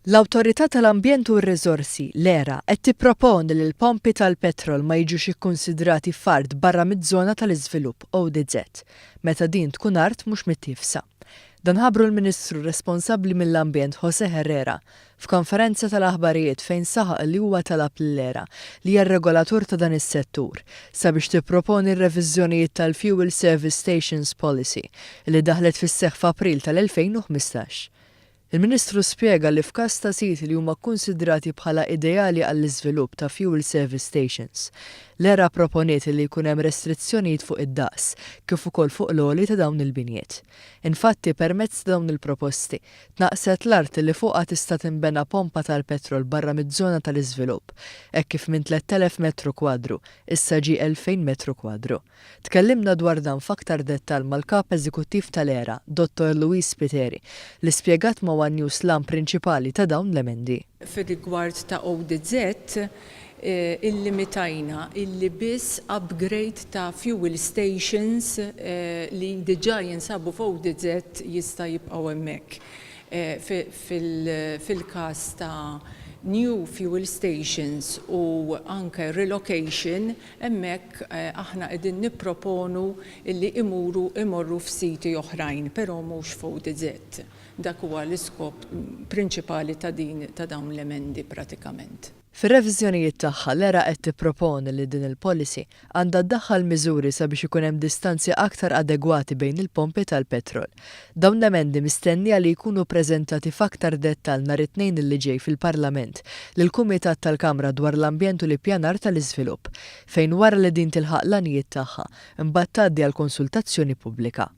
L-Awtorità tal-Ambjent u r-Riżorsi, l-ERA, qed tipproponi li l-pompi tal-petrol ma jiġux ikkunsidrati f'art barra miż-żona tal-iżvilupp, ODZ, meta din tkun art mhux mittiefsa. Dan ħabbru l-Ministru responsabbli mill-Ambjent José Herrera f'konferenza tal-aħbarijiet fejn saħaq li huwa talab lill-ERA, li hija r-regolatur ta' dan is-settur, sabiex tipproponi r-reviżjonijiet tal-Fuel Service Stations Policy li daħlet fis-seħħ f'April tal-2015. Il-Ministru spjega li f'każ ta' siti li huma kkunsidrati bħala ideali għall-iżvilupp ta' fuel service stations, l-ERA pproponiet li jkun hemm restrizzjonijiet fuq id-daqs kif ukoll fuq l-għoli ta' dawn il-binjiet. Infatti, permezz ta' dawn il-proposti, tnaqqset l-art li fuqha tista' tinbena pompa tal-petrol barra miż-żona tal-iżvilupp, hekk kif minn 3,000 metru kwadru issa ġie 2,000 metru kwadru. Tkellimna dwar dan f'aktar dettall mal-Kap Eżekuttiv tal-ERA, Dottor Louise Spiteri, li spjegat ma' one News l-għan prinċipali ta' dawn l-emendi. Fir-rigward ta' ODZ, illimitajna illi biss upgrade ta' fuel stations li diġà jinsabu f'ODZ jista' jibqgħu hemmhekk. Fil-każ ta' new fuel stations u anke relocation, Hemmhekk aħna qegħdin nipproponu li imuru imorru f'siti oħrajn, però mhux f'ODZ. Dak huwa l-iskop prinċipali ta' din ta' dawn l-emendi pratikament. Fir-reviżjonijiet tagħha l-ERA qed tipproponi li din il-policy għandha ddaħħal miżuri sabiex ikun hemm distanzi aktar adegwati bejn il-pompi tal-petrol. Dawn l-emendi mistennija li jkunu ppreżentati f'aktar dettall nhar it-Tnejn li ġej fil-Parlament lill-Kumitat tal-Kamra dwar l-Ambjent u l-Ippjanar tal-Iżvilupp, fejn wara li din tilħaq l-għanijiet tagħha, imbagħad tgħaddi għall-konsultazzjoni pubblika.